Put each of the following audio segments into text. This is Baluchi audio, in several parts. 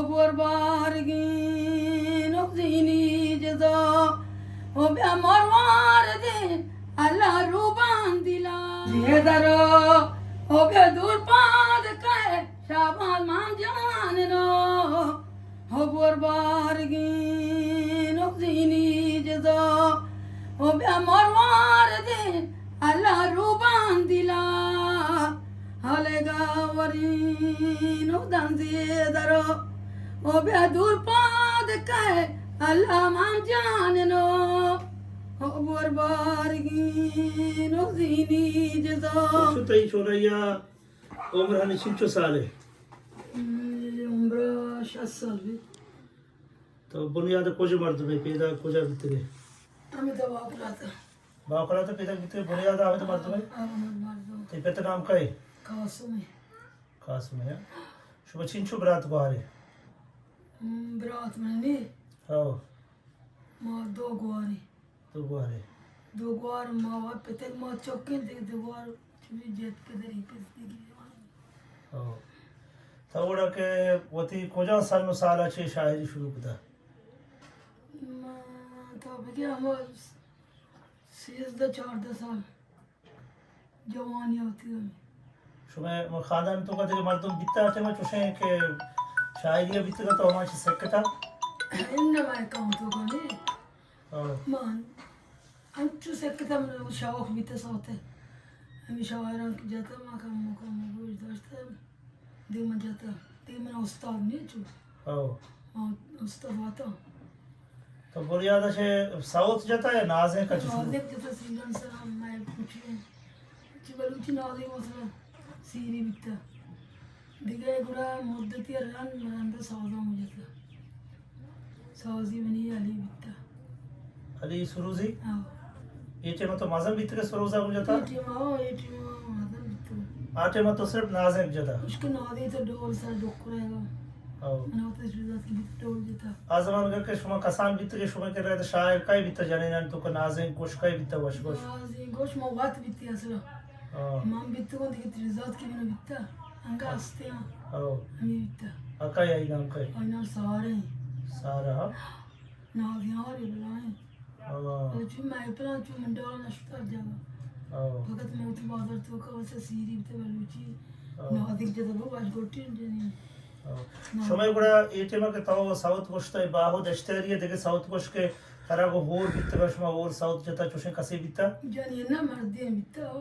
بور بارگین و زینی جزا، و بیا مروار دین اللہ روبان دلا. یہ درو، و بیا دور پاد کئے شابان مان جان نو. ہو بور بارگین و زینی جزا، و بیا مروار دین اللہ روبان دلا. ہلگا ورین و دنزی درو، و بیا دور پاد کئے اللہ مان جان نو. ہو بور بارگین و زینی جزا. شو تئی چونیا عمر ہنی چنچو سال ہے؟ عمر شصت سال بھی. تو بنیاد کجا مردم ہے، پیدا کجا بیتگے؟ ہمیں تو باقلاتا. باقلاتا پیدا بیتگے، بنیاد ہمیں تو مردم ہے؟ ہاں، ہمیں مردم. تئی پت نام کئے؟ قاسم ہے. قاسم ہے. شما چنچو برات گوارے؟ ہم، برات منی؟ ہاں. ما دو گوارے. دو گوارے. دو گوار ما و پتک ما چکیں، دیگہ دو گوار چمی جت پدری پس دیگی. او. تو گڑا کہ وتی کجا سن و سالا چے شاعری شروع کتا؟ ما تو بگی ہما سیزدہ چاردہ سال جوانی ہوتی ہے. شما خاندان تو کا دیگہ مردم بیتا ٹائم چوشیں کہ شاعری بیتا تو ہما چی سکتا؟ انما کام تو کنی. ہاں. من انچو سکتا، من شوق بیتا سوتے. ہمیں شاعراں جاتا، ما کم کم گوش داشتا. دیما جاتا. دیما استاد نہیں چو. ہاں. ہاں، استاد واتا. تو بنیاد چے سوت جتا یا نازیں کچھ؟ نازیں جتا، سیران سلام میں پوچھے. چی بلوچی نازیں مثلا سیری بیتا. دیگہ گڑا مدتی رند مرند سازاں گوں جتا. سازی منی علی بیتا. علی سروزی؟ ہاں. اے ٹائم تو مزن بیتگے سروزا گوں جتا؟ اے ٹائم، ہاں، اے ٹائم مزن بیتو. آ ٹائم تو صرف نازینک جتا؟ اشکہ نازینک تو ڈول سر ڈکرے گا. ہاں. من وت سروزا کی بیت ڈول جتا. آ زمانگا کہ شما کسان بیتگے، شما کہ رہت شاعر کئی بیتا، جنینان تو کہ نازینک گوش کئی بیتا، وش گوش؟ نازینک گوش ما وت بیتی اصلا. ہاں. من بیتگوں دیگہ تریزات کی بنا بیتا. انگا ہستے ہاں. ہاں. ہمیں بیتا. اکا یا نام کئی؟ آئی نام سارے. سارا، ہاں. نازیار بلائیں. ہاں. تو چون میں پلان چون من ڈال نشتر جاگا. ہاں. فقط میں وتی بازار تو کا واسه سیری بیتا بلوچی. ہاں. نازینک جتا بو باش گوٹی جنی. ہاں. نہ. شما گڑا اے ٹائم کہ تو سوت گوشتا، باہو دشتاری دیگہ سوت گوش کہ ترا گو ہور بیتگا، شما ہور سوت جتا، چوشیں کسے بیتا؟ جنی نہ، مردی بیتا.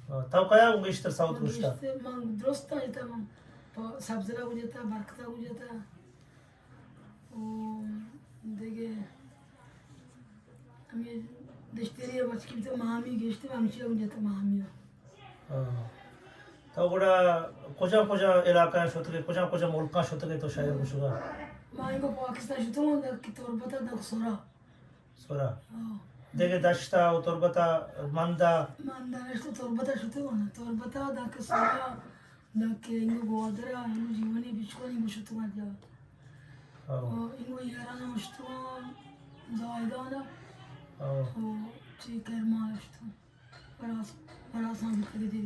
ہاں. تو کیا گوں گیشتر سوت گوشتا؟ گیشتر من درستا جتا، من پا سبزرا گو جتا، برکتا گو جتا. او دیگہ ہمیں دشتری بچکی تو مامی گیشتر ہمشی گو جتا، مامی. ہاں. تو گڑا کجا کجا علاقہ شتگے، کجا کجا ملکاں شتگے تو شاعر گوشگا؟ ما اینگو پاکستان شتگوں، داں کہ تربت ءَ داں سورا. سورا. ہاں. دگہ دشت ءَ و تربت ءَ مند ءَ؟ مند ءَ نشتوں، تربت ءَ شتگوں نا. تربت ءَ داں کہ سورا، داں کہ اینگو گوادر ءَ، اینگو جیونی بچکانی گوشتگاں جا. ہاں. و اینگو ایران ءَ شتگوں، زاہدان ءَ. ہاں. و چی کرمان ءَ شتگوں. براس، براساں بیتگ دے.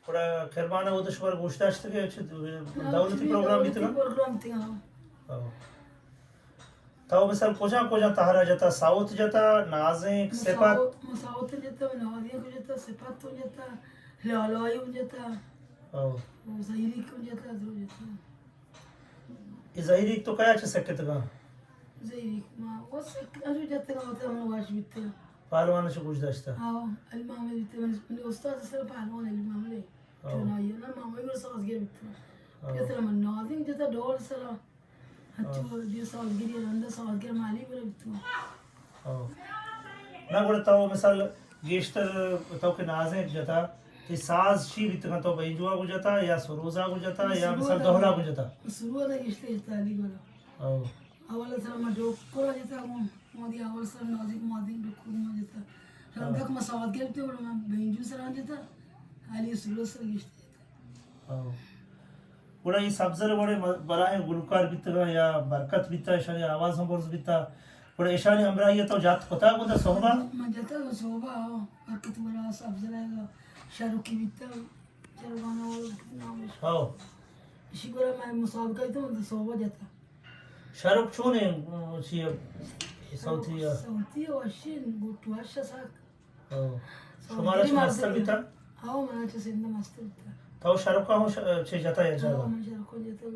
گڑا کرمان ءَ اود شمار گوش داشتگ کہ چہ دولتی پروگرام بیتگ؟ دولتی پروگرام بیتگ، ہاں. ہاں. تو مثال کجا کجا تہرا جتا، ساوت جتا، نازینک، سپت؟ ساوت، ساوت جتا، نازینک جتا، سپت جتا، لالائی جتا. ہاں. و زہیریک جتا، درو جتا. اے زہیریک تو کیا چہ سکتگاں؟ زہیریک ما و سک، اجو جتگاں، وت ہم واش بیتگاں. پہلوان چہ گوش داشتا؟ ہاں، علی محمد بیتگ، من، من استاد سر پہلوان علی محمد. ہاں. چونائی نا، محمد گڑا سازگر بیتگ. ہاں. پیسر من نازینک جتا ڈول سرا. ہاں. ہچو دیر سازگری رندا سازگر مالی گڑا بیتگ. ہاں. نہ گڑا تو مثال گیشتر تو کہ نازینک جتا، تئی ساز چی بیتگاں؟ تو بینجوا گوں جتا یا سروزا گوں جتا یا مثال دہلا گوں جتا؟ سروزا گیشتر جتا علی گڑا. او. اول سر ما ڈوکرا جتا گوں، ما دی اول سر نازینک مازینک ڈوکر ما جتا. ہاں. رندا کہ ما ساز گرتے گڑا ما بینجو سرا جتا، علی سروز سر گیشتر جتا. ہاں. گڑا اے سبزر وڑے م-، بلاہیں گلوکار بیتگاں یا برکت بیتا، اشانی آواز ہم برز بیتا. گڑا اشانی ہمراہی ءَ تو جات کتا گوں دا صحبا؟ من جتا گوں صحبا، ہاں. برکت گڑا سبزر ءَ شاروکی بیتا، شاروخان ءَ نام اش. ہاں. اشی گورا مئے مسابقہ ءَ تو من صحبہ جتا۔ شرک چون ایں، م، چی ءَ؟ سوتی ءَ؟ سوتی ءَ وشیں، گٹ وش ءَ سک۔ او۔ سوتی شمارا چہ مستر بیتا؟ ہاں، من چہ سندھ مستر بیتا۔ تو شرکا ہوں ش-، چہ جتا یک جاگہ؟ ہاں، من شرکا جتا۔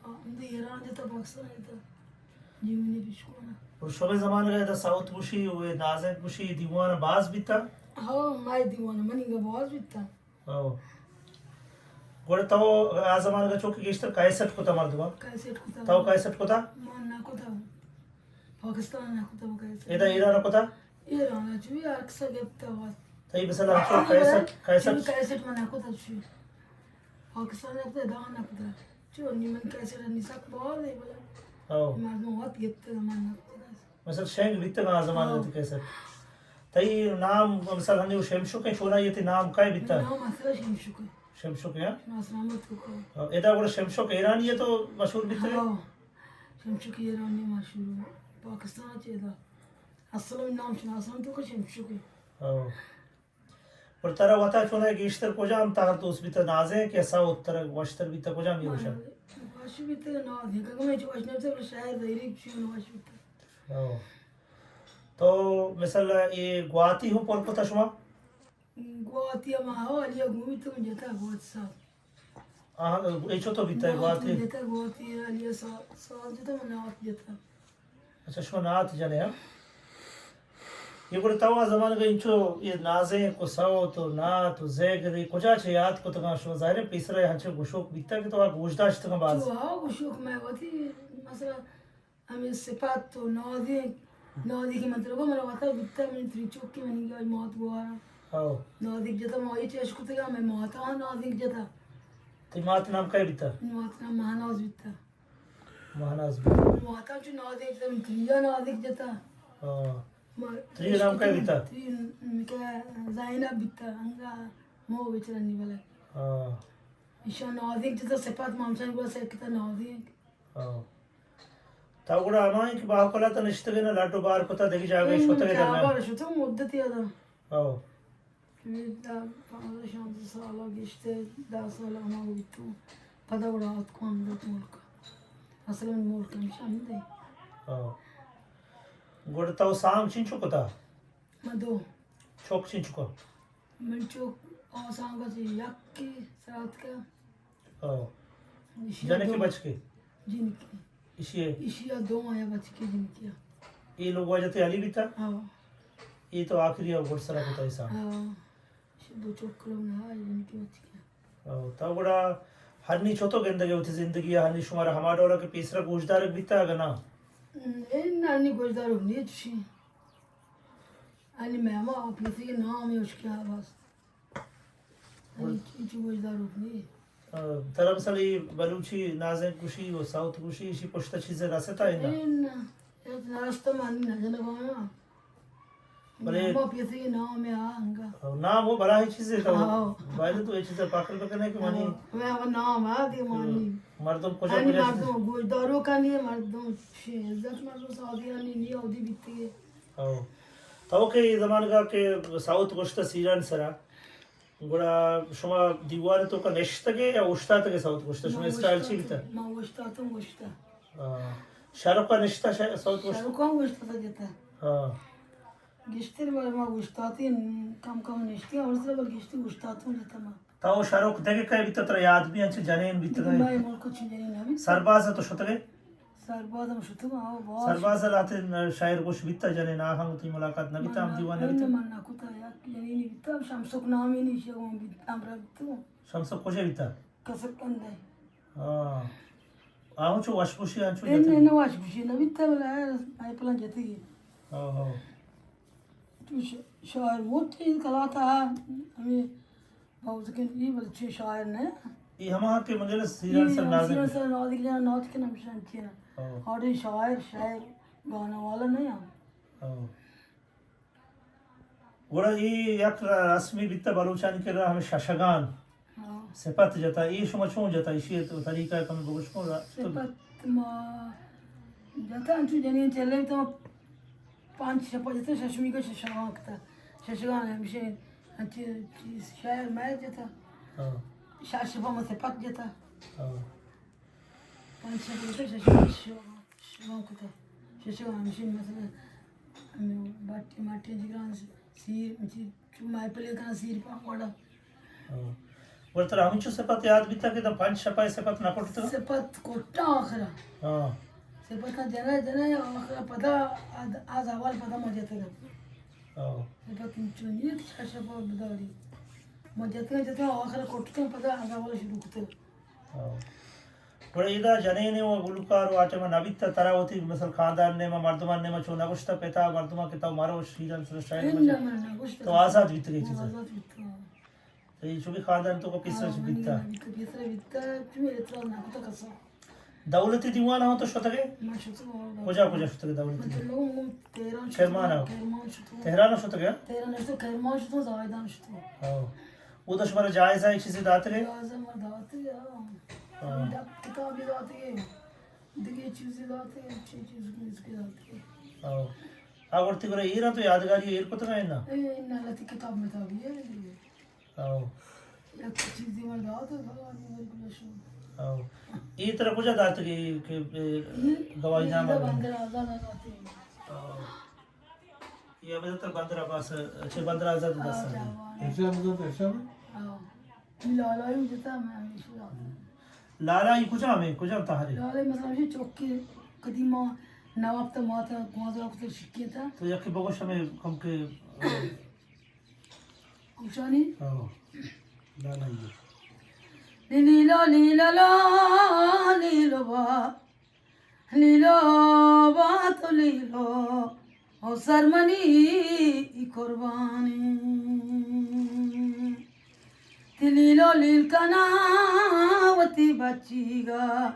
ہاں، ہم ایران جتا، پاکستان جتا۔ جی منی پیش کنا۔ اور شمے زمانگا ادا سوت گوشی و نازینک گوشی دیوان باز بیتا؟ ہاں، مئے دیوان منی گا باز بیتا۔ او۔ گڑا تو آ زمانگا چوکی گیشتر کیسٹ کتا مردما؟ کیسٹ کتا۔ تو کیسٹ کتا؟ من نہ کتا۔ پاکستان نہ کتا کیسٹ۔ ادا ایران کتا؟ ایران چوی ہر کسا گپتا بس۔ تئی مثلا ہمچو کیسٹ، کیسٹ؟ چوی کیسٹ من نہ کتا چوی۔ پاکستان نہ کتا، ادا نہ کتا۔ چو نی من کیسٹ نی سک باز ہے بلا۔ او۔ مردم وقت گپتا من نہ کتا۔ مثلا شنگ بیتگ آ زمانگ ءَ تئی کیسٹ۔ تئی نام مثلا ہنی و شمشک ایں، چونا یہ تئی نام کئے بیتا؟ نام اصلا شمشک ایں۔ شمشک ایں، ہاں؟ شما سلامت کو۔ ہاں، ادا گڑا شمشک ایرانی ہے تو مشہور بیتگ؟ ہاں، شمشک ایرانی مشہور۔ پاکستان چہ ادا۔ اصلا نام شناسان تو کہ شمشک ایں۔ ہاں۔ پر ترا وتا چونہ گیشتر کجام تہر دوست بیتہ، نازینک یا سوت ترا وشتر بیتہ، کجام یہ وشہ؟ وش بیتہ نازینک، اگہ من چہ وش نبیتہ، بلے شاید زہیری چون وش بیتہ۔ او۔ تو مثال اے گواتی ہوں پر کتہ شما؟ گواتی ہم ہو، علی گومی تو جتا گوات صاحب۔ آہاں، اے چو تو بیتا ہے، گواتی؟ گواتی جتا، گواتی علی سا-، ساز جتا، من نعت جتا۔ اچھا، شما نعت جنے ہاں؟ یہ گڑا تو آ زمانگا انچو یہ نازینک و سوت و نعت و زیگر، یہ کجا چہ یاد کتگاں شما؟ ظاہر ہے پیسرا ہنچو گشوک بیتا کہ تو آ گوش داشتگاں باز۔ تو ہاں، گشوک میں وتی مثلا ہمیں صفت و نازینک، نازینک من ترا گو، منا وتا بیتا، من تری چوکی منی گائی مات گوارا۔ ہاؤ۔ نازینک جتا، ما یہ چیش کتگا، میں ماتا ہاں نازینک جتا۔ تئی مات نام کئے بیتا؟ منی مات نام مہناز بیتا۔ مہناز بیتا۔ منی ماتا چو نازینک جتا، من تریا نازینک جتا۔ ہاں۔ ما تری نام کئے بیتا؟ تری نام کہ زینب بیتا، انگا مو بچرنی بلے۔ ہاں۔ ایشان نازینک جتا، صفت مامشان گو سکتا نازینک۔ ہاں۔ تو گڑا ہمائیں کہ باہوکل ءَ تو نشتگ ئے نہ، لڈ و بار کتہ، دگہ جاگہے شتگ ئے در نہ؟ چابہار شتوں مدتے ادا۔ ہاں۔ کہ دہ، پانزدہ، شانزدہ سال گشتہ، دہ سال ہما بیتوں۔ پدا گڑا آتکوں ہمدا ملک۔ اصل من ملک ہمیشہ ہمدے۔ ہاں۔ گڑا تو سانگ چنچو کتہ؟ من دو۔ چک چنچکا؟ من چک آسانگا چہ یکے سراتکا۔ او۔ ایشی جنکے دو۔ بچکے؟ جنکے۔ ایشی ہے؟ ایشی دو آیا بچکے جنکے۔ اے لوگ واجہ تے علی بیتا؟ ہاں۔ اے تو آخری گڑ سرا کتا ایسا؟ ہاں۔ ایشی دو چک لوگ نہ، جنکے بچکے۔ او، تو گڑا ہنی چو تو گندگے وتی زندگی ءَ، ہنی شمارا ہما ڈولا کہ پیسرا گوشدارگ بیتا اگہ نا؟ اے نہ، ہنی گوشدارگ نی چشی۔ علی مہما پیسری نام ہے اس کے آواز۔ علی چیچو گوشدار اٹھنی۔ آ، ترا مثلا اے بلوچی نازینک گوشی و ساؤتھ گوشی، ایشی پشتا چیزے رستا ہے نا؟ اے نا، اے ناشتہ مانی نہ جنگا۔ بلے مہما پیسری نام ہے آنگا۔ نام وہ بلاہیں چیزے تو۔ ہاں۔ باید تو اے چیزے پاکل بکنے کہ مانی۔ ہاں، وہ نام ہے دی مانی۔ مردم کجا یعنی کجا مردم گوشدارو کنی، مردم چی عزت مردم سعودی یعنی نی اودی بیتی۔ او۔ تو کہ اے زمانگا کہ ساؤتھ گوشتہ سیران سرا، گڑا شما دیوان توکا نشتگے یا اوشتاتگے ساؤتھ گوشتہ؟ شما اسٹائل چی بیتا؟ ما اوشتاتوں گوشتہ۔ آ، شاہ رخ کا نشتہ شا-، ساؤتھ گوشتہ؟ شاہ رخ کا گوشتہ تا جتا۔ ہاں۔ گشتر بار ما اوشتاتیں، کم کم نشتیں، اور سر بل گشتر اوشتاتوں جتا ما۔ تو شاہ رخ دگہ کئے بیتا ترا یاد بی انچہ جنین بیتا؟ مئے ملک چی جنین نہ بیتا۔ سرباز تو شتگے؟ سرباز ہم شتگ، آ، باز۔ سرباز لہتے شاعر گوش بیتا جنین، آہاں وتی ملاقات نہ بیتا، ہم دیوان نہ بیتا؟ من نہ کتا، یک جنینی بیتا، شمسک نامی نی شیگون بیتا، ہمرا بیتا۔ شمسک کجا بیتا؟ کسر کندے۔ ہاں۔ آہو چو وش گوشی، انچو اے جتگ؟ نہ، نہ وش گوشی نہ بیتا، بلے آئی پلان جتگی۔ ہاں، ہاں۔ تو ش-، شاعر موتی کلاتا، ہمیں باوزکن ای بلے چی شاعر نہ۔ ای ہما کہ منجل سیران سر نازک۔ سیران سر نازک جان نازک نمشان کیا۔ ہاں۔ اور ای شاعر، شاعر گانا والا نہ۔ ہاں۔ گڑا ای یک رسمی بیتا بلوچانی کرا ہمیں ششگان۔ ہاں۔ سپت جتا، ای شما چون جتا؟ ایشی تو طریقہ کم بگوش کن را-، تو صفت ما جتا انچو جنین چلے تو پانچ شپا جتا، ششمی کو ششگان کتا۔ ششگان ہمیشہ انچو چیز شاعر میں جتا۔ ہاں۔ شش شپا ما سپت جتا۔ ہاں۔ پنچ شپ کتہ، شش شپ شو-، شو کتہ۔ شش ہمشی مثلاً، ہمے باٹی ماٹی جگران سیر، مچی چو مائے پلے کنا سیر پا وڑا۔ ہاں۔ گڑا ترا ہمینچو سپت یاد بیتا کہ داں پنچ شپا سپت نہ کٹتا؟ سپت کٹا آخرا۔ ہاں۔ سپت نہ جنا جنا آخرا پدا آد-، آ زوال پدا ما جتگا۔ ہاں۔ سپت انچو نیت کہ شش شپا بداری۔ ما جتگا جتگا آخرا کٹتا پدا آ زوال شروع کتگا۔ ہاں۔ گڑا ادا جنین و گلوکار و آ ٹائما نہ بیتا، ترا وتی مثل خاندان نیما، مردمان نیما چو نہ گوشتا پتا مردمان کہ تو مرو شیران سر شاعر اناں، مچو؟ من نہ گوشتا تو کسا۔ آزاد بیتگے چیزا؟ آزاد بیتگا۔ تو اے چو کہ خاندان تو کو پیسر ہاں، چو من بیتا؟ نہ بیتا، پیسر بیتا، چو اعتراض نہ کتا کسا۔ دولتی دیوان ہم تو شتگے؟ من شتو۔ کجا کجا شتگے دولتی من دیوان؟ تو لوگ تہران شتو، کرمان ہم۔ کرمان شتو۔ تہران شتگے؟ تہران شتو، کرمان شتو، زاہدان شتو۔ ہاں۔ اودا شمارا جائزہ ء چیزے داتگے؟ جائزہ ما داتگے، ہاں۔ ہاں۔ ڈب کتابے داتگے، دگہ چیزے داتگے، چی چیز میز کے داتگے۔ ہاں۔ آ ورتی گڑا ایرا تو یادگاری ایر کتگا ہے نا؟ اے، نا، لتی کتاب متابی ہے۔ ہاں۔ یک چیزے ما داتگے، ہاں، نی میرے کو شو۔ ہاں۔ اے ترا کجا داتگے کہ، اے، اے، گواہی نامہ اے بندر آزاد داتگے۔ ہاں۔ یا بزاں تر بندر عباس، چہ بندر آزاد دست آ۔ ارشاد بزاں تر ارشاد۔ ہاں۔ لالائی جتا میں ہمیشہ لالا۔ لالائی کجا میں، کجا تہرے؟ لالائی مثلاً ہمیشہ چوکی قدیمہ نواب تا ماتا گوازا کتا شکی تا۔ تو یکی بگوش ہمیں کم کے گوشانی؟ ہاں۔ لالائی۔ لیلو لیلو لا، لیلو با۔ لیلو با تو لیلو، او سر منی قربانی۔ تی لیلو لیل کنا وتی بچیگا،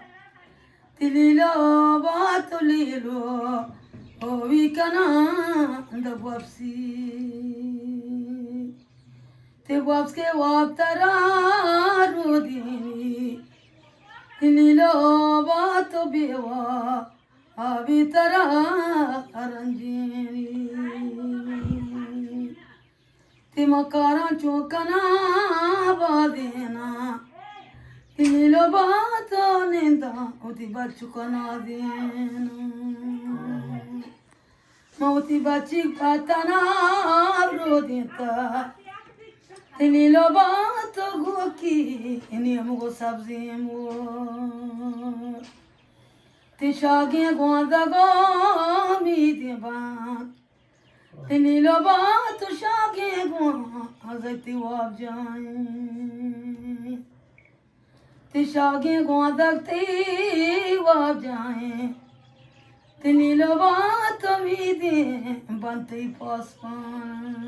تی لیلو با تو لیلو، او وی کنا دب وپسی۔ تی وپس کے واب ترا رودینی، تی نیلو با تو بیوا آبی ترا رنجینی۔ تی مکاراں چو کنا بادینا، تی نیلو با تو نندا وتی بچکنا دینا۔ من وتی بچیگ پہ تنا رودینتا، تی نیلو با تو گوکی نیمگو سبزیں مو۔ تی شاگیں گوانزگا امیدیں بان، تی نیلو با تو شاگیں گوانزگ تی واب جائیں۔ تی شاگیں گوانزگ تی واب جائیں، تی نیلو با تو امیدیں بنت تی پاسپان۔